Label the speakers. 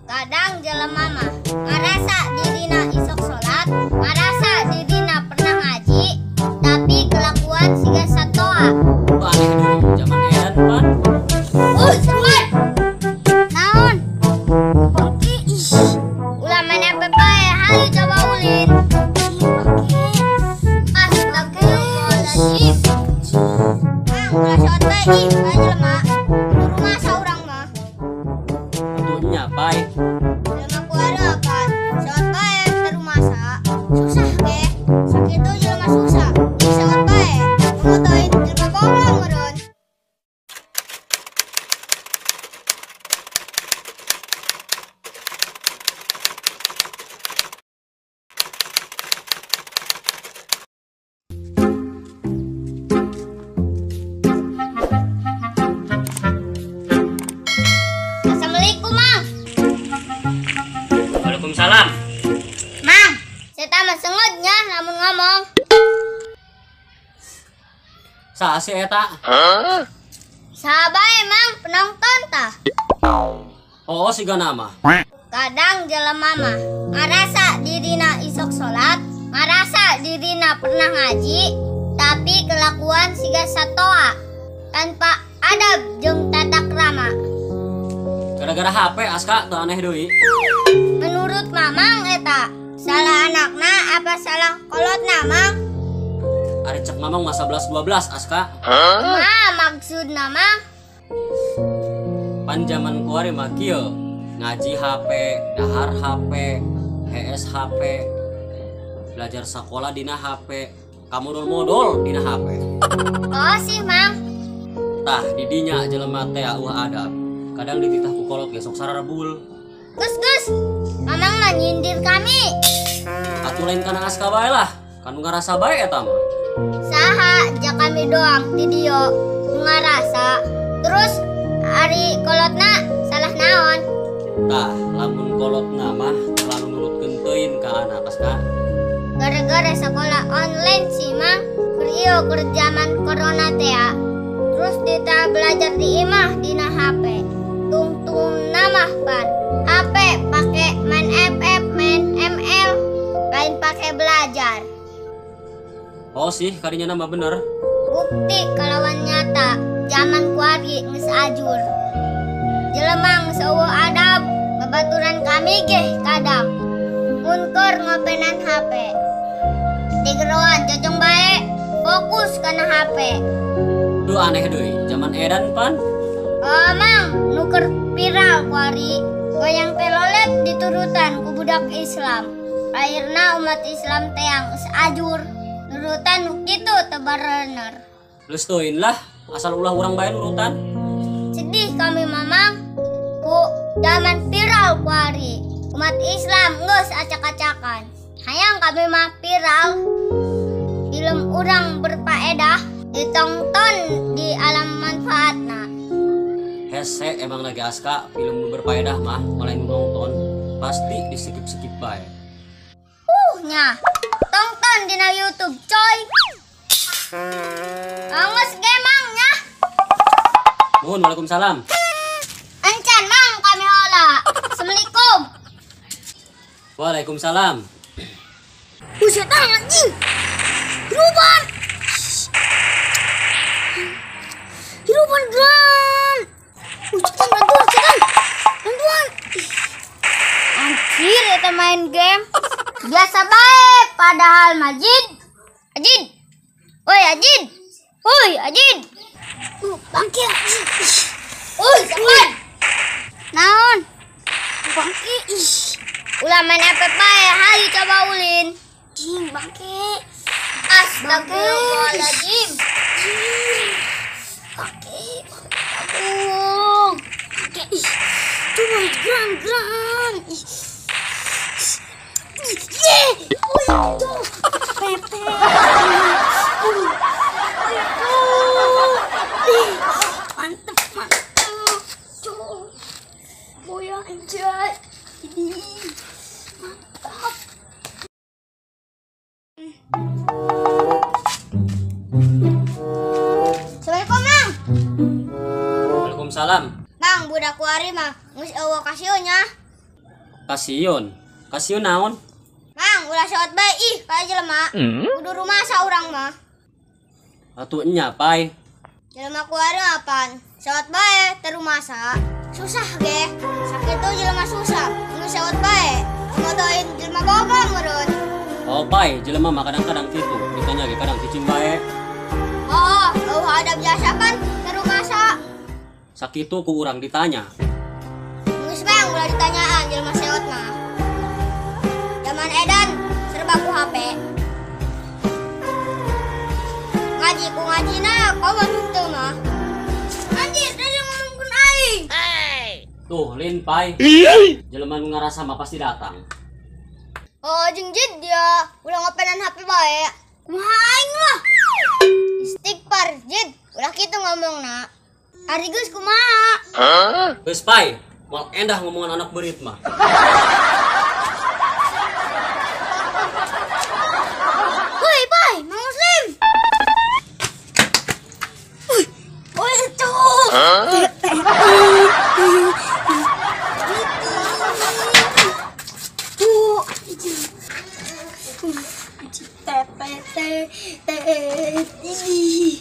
Speaker 1: Kadang jelema mah ngarasa dirina isok salat, ngarasa dirina pernah ngaji, tapi kelakuan siga satoa.
Speaker 2: Aneh deui, zaman edan pan.
Speaker 1: Sabar. Naon? Bangke ih. Ulah main HP bae, hayu coba ulin. Bangke. Astagfirullahaladzim. Mang, ulah shot bae ih, bae jelema. Kudu rumasa urang mah.
Speaker 2: Atuh nya bae.
Speaker 1: Jelema ku harapan, shot bae teu rumasa. Susah ge. Sakitu jelema susah. Shot bae. Ngotoin jelema bohong meureun. Assalamualaikum, Mang.
Speaker 2: Waalaikumsalam.
Speaker 1: Mang, saya mah sengutnya lamun ngomong.
Speaker 2: Saha sih eta?
Speaker 1: Saha bae, Mang, penonton tah.
Speaker 2: Oh, siga nama.
Speaker 1: Kadang jelema mah ngarasa dirina isok salat, ngarasa dirina pernah ngaji, tapi kelakuan siga satoa tanpa adab jeung tata krama.
Speaker 2: Gara-gara HP Aska teu aneh deui.
Speaker 1: Menurut Mamang eta salah anakna apa salah kolotna, Mang?
Speaker 2: Ari cek Mamang mah 11 12 Aska.
Speaker 1: Kumaha maksudna, Mang?
Speaker 2: Pan zaman kuari mah kieu, ngaji HP, dahar HP, HS HP, belajar sekolah dina HP, kamodol-modol dina HP.
Speaker 1: Oh sih, Mang.
Speaker 2: Tah didinya jelema teh eueuh adab. Kadang dititah ku kolot ge sok sararebul.
Speaker 1: Gus, Gus, Mamang mah nyindir kami.
Speaker 2: Atuh lain kana Aska bae lah, kan nu ngarasa bae eta mah.
Speaker 1: Saha ja kami doang di dieu nu ngarasa. Terus ari kolotna salah naon?
Speaker 2: Tah, lamun kolotna mah terlalu nurutkeun teuing ka anak Aska.
Speaker 1: Gara-gara sekolah online sih, Mang. Keur ieu keur zaman corona teh ya. Terus kita belajar di imah dina HP. Tungtungna mah pan HP pake main FF, main ML, lain pake belajar.
Speaker 2: Oh sih, kadinya nama bener.
Speaker 1: Bukti kalawan nyata, zaman kuari geus ajur. Jelema geus eueuh adab, babaturan kami ge kadang mun keur ngopenan HP. Digeroan jojong bae, fokus kana HP.
Speaker 2: Duh aneh deui, zaman edan pan.
Speaker 1: Oh, Mang, nu keur viral kuari, goyang telolet diturutan ku budak Islam. Akhirna umat Islam teh geus ajur, nurutan nu kitu teu barener.
Speaker 2: Geus teuing lah, asal ulah urang bae nurutan.
Speaker 1: Sedih kami Mamang, ku zaman viral kuari, umat Islam geus acak-acakan. Hayang kami mah viral, film urang berfaedah ditonton di alam manfaatna.
Speaker 2: Hese emang lagi Aska, film nu berfaedah mah malah nu nonton pasti di skip-skip bae.
Speaker 1: Nya, tonton dina YouTube coy. Anggeus ge Mang nya.
Speaker 2: Nuhun, waalaikumsalam.
Speaker 1: Encan Mang kami heula. Assalamualaikum.
Speaker 2: Waalaikumsalam.
Speaker 1: Buset anjing. Hirupan. Hirupan geran. Cetan, bantuan, cetan. Bantuan. Anjir, eta main game. Biasa bae padahal Majid. Ajid. Woi, Ajid. Woi, Ajid. Bangke. Woi, sabar. Naon? Bangke. Ulah main HP bae, hayu coba ulin. Jing, bangke. Astagfirullahaladzim. Bangke. Bangke. Ih, cuma geran-geran. Ih. Ye. Tuh. Pepe. Mantep, mantep. Tuh. Boya enjoy. Ini mantap. Assalamualaikum, Mang.
Speaker 2: Waalaikumsalam.
Speaker 1: Mang, budak kuari mah geus eueuh kasieun nya.
Speaker 2: Kasieun. Kasieun naon?
Speaker 1: Mang, ulah sewot bae ih ka jelema. Kudu rumasa urang mah.
Speaker 2: Atuh nya, Pai.
Speaker 1: Jelema kuari apaan? Sewot bae teu rumasa. Susah ge. Sakitu jelema susah, nu sewot bae. Ngotoin jelema boga meureun.
Speaker 2: Oh, Pai, jelema mah kadang-kadang kitu. Ditanya ge kadang cicing bae.
Speaker 1: Oh, eueuh adab jasa pan teu rumasa.
Speaker 2: Sakitu ku urang ditanya.
Speaker 1: Geus Bang, ulah ditanyaan jelema sewot mah. Zaman edan serba ku HP. Ngaji ku ngajina komo henteu mah. Anjir, tadi ngomongkeun aing.
Speaker 2: Tuh, lin Pai. Jelema nu ngarasa mah pasti datang.
Speaker 1: Oh, jeung jid dia ulah ngopenan HP bae. Kumaha aing mah? Istighfar, jid. Ulah kitu ngomongna. Ari geus kumaha?
Speaker 2: Geus Pai, moal endah ngomongan anak beurit mah.
Speaker 1: Woi, Pai, Mang Muslim. Woi, woi, tuh. Tuh, T P T T I.